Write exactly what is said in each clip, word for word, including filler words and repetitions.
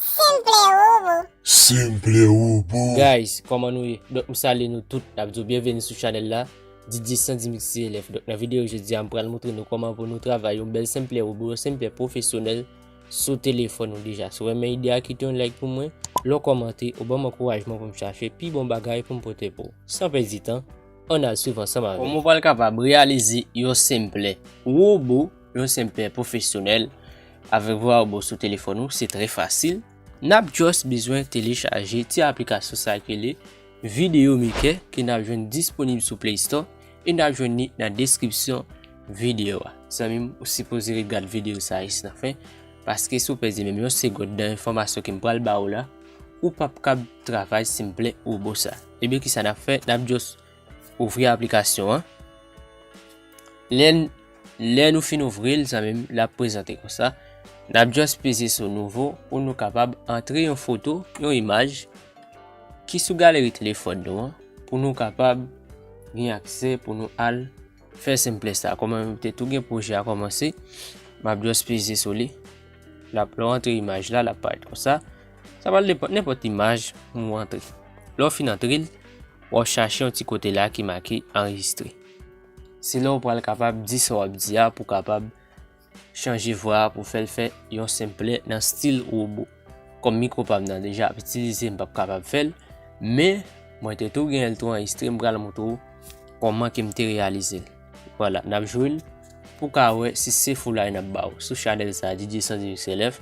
Senpl Wobo. Senpl Wobo. Guys, kòman nou ye? Donk, m salye nou tout, n ap di w byenveni sou chanèl la, D J Sandy Mix C L F. Donk, nan videyo jodi a, m pral montre nou kòman pou nou travay yon bèl Senpl Wobo, yon Senpl pwofesyonèl sou telefòn ou deja. Si w renmen ide a, kite yon like pou mwen, lè w kòmante, ou ban m ankourajman pou m chache pi bon bagay pou m pote pou ou. San pèdi tan, ann al swiv ansanm avè m. Kòman w pral kapab reyalize yon Senpl Wobo, yon Senpl pwofesyonèl, avèk Vwa Wobo sou telefòn ou, se trè fasil. N ap just bezwen telechaje ti aplikasyon sa ki rele Video Maker ke n ap jwenn disponib sou Play Store e n ap jwenn li nan deskripsyon videyo a. Zanmi m, ou sipoze ret gad videyo sa a jis nan fen, paske si w pèdi menm yon segonn nan enfòmasyon ke m pral ba ou la, ou p ap kab travay Senpl Wobo sa. Ebyen, kisa n ap fè? N ap just ouvri aplikasyon an. Lè n, lè nou fin ouvri l, zanmi m, l ap prezante konsa. N ap just peze sou nouvo pou nou kapab antre yon foto, yon imaj ki sou galeri telefòn nou an, pou nou kapab gen aksè pou nou al fè Senpl sa. Kòman m te tou gen pwojè a kòmanse, m ap just peze sou li. L ap, lè w antre imaj la, l ap parèt konsa. Sa pral depann nenpòt imaj ou antre. Lè w fin antre l, w ap chache yon ti kote la ki make anrejistre. Se la w pral kapab di sa w ap di a pou kapab chanje vwa a pou fè l fè yon Senpl nan stil wobo. Kòm mikwo pa m nan deja ap itilize, m p ap kapab fè l, men mwen te tou gen l tou anrejistre, m pral montre w kòman ke m te reyalize l. Vwala, n ap jwe l pou ka wè si se foulay n ap ba w. Sou chanèl sa a, D J Sandy Mix C L F,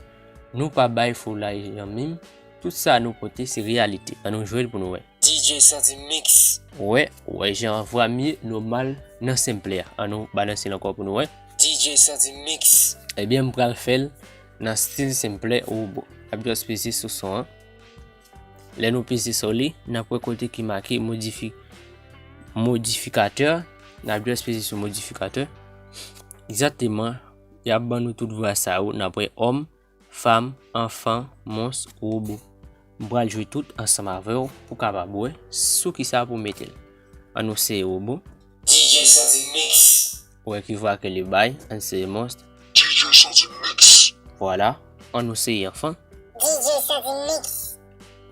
nou pa bay foulay zanmi m. Tout sa nou pote se reyalite. Ann nou jwe l pou nou wè. D J Sandy Mix. Wè, wè jan vwa m ye nòmal nan Senpl a. Ann nou balanse l ankò pou nou wè. D J Sandy Mix. Ebyen, m pral fè l nan stil Senpl wobo. N ap just peze sou son an. Lè nou peze sou li, n ap wè kote ki make modifi-, modifikatè. N ap just peze sou modifikatè. Egzakteman, y ap ban nou tout vwa sa yo. N ap wè òm, fanm, anfan, mons, wobo. M pral jwe tout ansanm avè w pou kapab wè sou kisa pou w mete l. Ann nou seye wobo. D J Sandy Mix. Ou wè ki vwa ke li bay, ann seye mons. D J Sandy Mix. Vwala, ann nou seye anfan. D J Sandy Mix.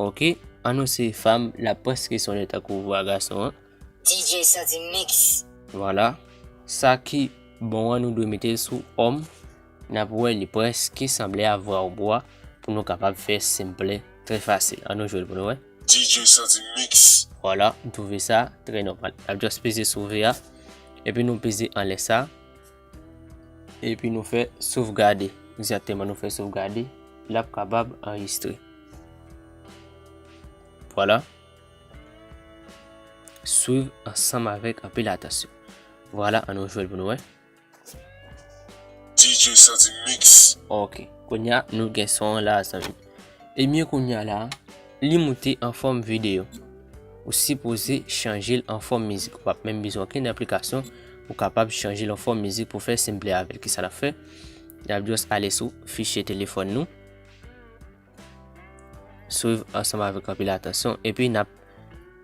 Ok, ann nou seye fanm, l ap prèske sonnen tankou vwa gason an. D J Sandy Mix. Vwala. Sa ki bon an, nou dwe mete l sou òm. N ap wè li prèske sanble a vwa wobo a pou nou kapab fè Senpl trè fasil. Ann nou jwe l pou nou wè. D J Sandy Mix. Vwala, m twouve sa trè nòmal. N ap just peze sove a. Epi nou peze anlè sa. Epi nou fè sovgade. Egzakteman, nou fè sovgade. L ap kapab anrejistre. Vwala. Swiv ansanm avèk anpil atansyon. Vwala, ann nou jwe l pou nou wè. D J Sandy Mix. Ok. Kounye a, nou gen son an la, zanmi. Ebyen, kounye a la, li moute an fòm videyo. Ou sipoze chanje l an fòm mizik. Ou p ap menm bezwen okenn aplikasyon pou kapab chanje l an fòm mizik pou fè Senpl avè l. Kisa n ap fè? N ap just ale sou fichye telefòn nou. Swiv ansanm avèk anpil atansyon. Epi n ap,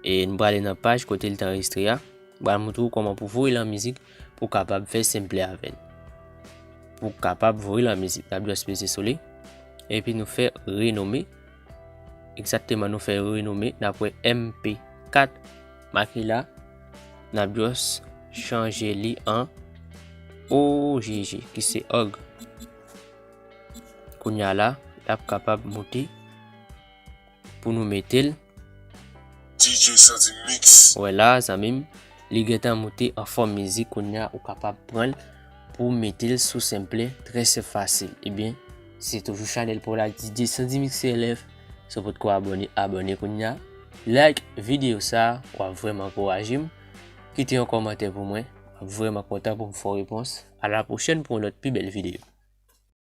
e, n prale nan paj kote l te anrejistre a. M pral montre w kòman pou voye l an mizik pou kapab fè Senpl avè l. Pou kapab voye l an mizik, n ap just peze sou li. Epi nou fè renome. Egzakteman, nou fè renome. N ap wè M P kat make la. N ap just chanje li an O G G, ki se òg. Kounye a la, l ap kapab moute pou nou mete l. D J Sandy Mix. Wè la, zanmi m, li gentan moute an fòm mizik. Kounye a, ou kapab pran l pou w mete l sou Senpl trè fasil. Ebyen, se toujou chanèl pa w la, D J Sandy Mix C L F. Si w potko abòne, abòne kounye a. Like videyo sa, w ap vrèman ankouraje m. Kite yon kòmantè pou mwen, w ap vrèman kontan pou m fè w repons. A la pwochèn pou yon lòt pi bèl videyo.